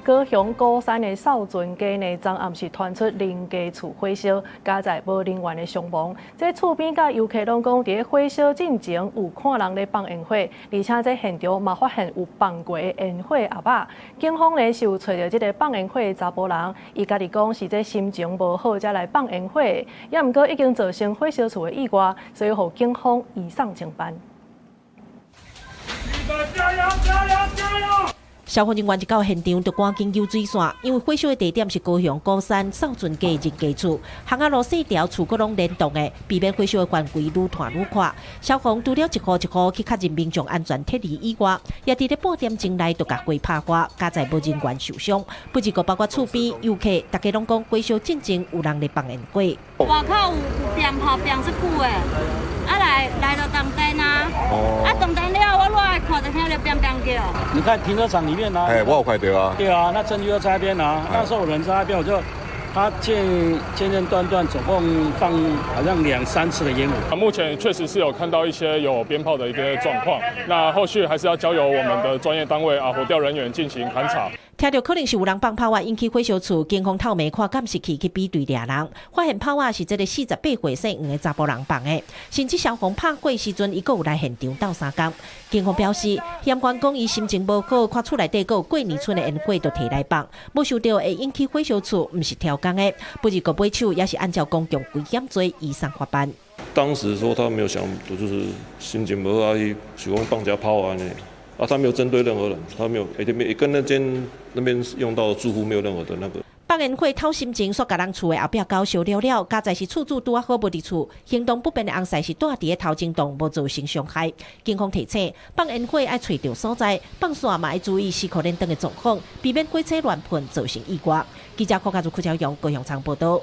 高雄鼓山的掃船街呢，昨暗時傳出人家厝火燒，佳哉無人員的傷亡。這厝邊佮遊客攏講，佇咧火燒進前有看人咧放煙火，而且這現場嘛發現有放過的煙火盒仔。警方呢是有揣著這个放煙火的查埔人，伊家己講是這心情無好才來放煙火，也毋過已經造成火燒厝的意外，所以予警方移送偵辦。加油！加油！加油！消防人員一到現場就趕緊救水線，因為火燒的地點是高雄鼓山掃船街人家厝，巷仔路細條，厝閣攏連棟的，避免火燒的範圍愈湠愈闊。消防除了一戶一戶去確認民眾安全撤離以外，也佇咧半點鐘內就共火拍掛，佳哉無人員受傷。不過包括厝邊遊客，大家攏講火燒進前有人咧放煙火。外口有鞭炮鞭出久的，啊來來就斷電啊，啊斷電了，我落來看就聽著鞭鞭叫。你看停車場裡面啊，哎，我有看到啊。對啊，那證據就在那邊啊。那時候有人在那邊，我就他間間間斷斷，總共放好像兩三次的煙火。目前確實是有看到一些有鞭炮的一個狀況，那後續還是要交由我們的專業單位啊，火調人員進行勘查。聽著可能是有人放炮仔引起火燒厝，警方透明看監視器去比對掠人，發現炮仔是這个48歲姓黃的查埔人放的，甚至消防拍火時陣，伊閣有來現場鬥相共。警方表示，嫌犯講伊心情無好，看厝內底閣有過年賰的煙火就提來放，無想著會引起火燒厝，毋是刁工的。不過尾手也是按照公共危險罪移送法辦。當時說他沒有想，就是心情無好，伊想講放一下炮按呢。啊，他沒有針對任何人，他沒有，欸，跟那間那邊用到的住戶沒有任何的那個。放煙火透心情，煞共人厝的後壁狗燒了了，佳哉是厝主拄仔好無佇厝，行動不便的翁婿是蹛佇咧頭前棟，無造成傷害。警方提醒，放煙火愛揣著所在，放線嘛愛注意四箍連斷的狀況，避免火車亂噴造成意外。記者柯家祖、柯朝陽高雄場報道。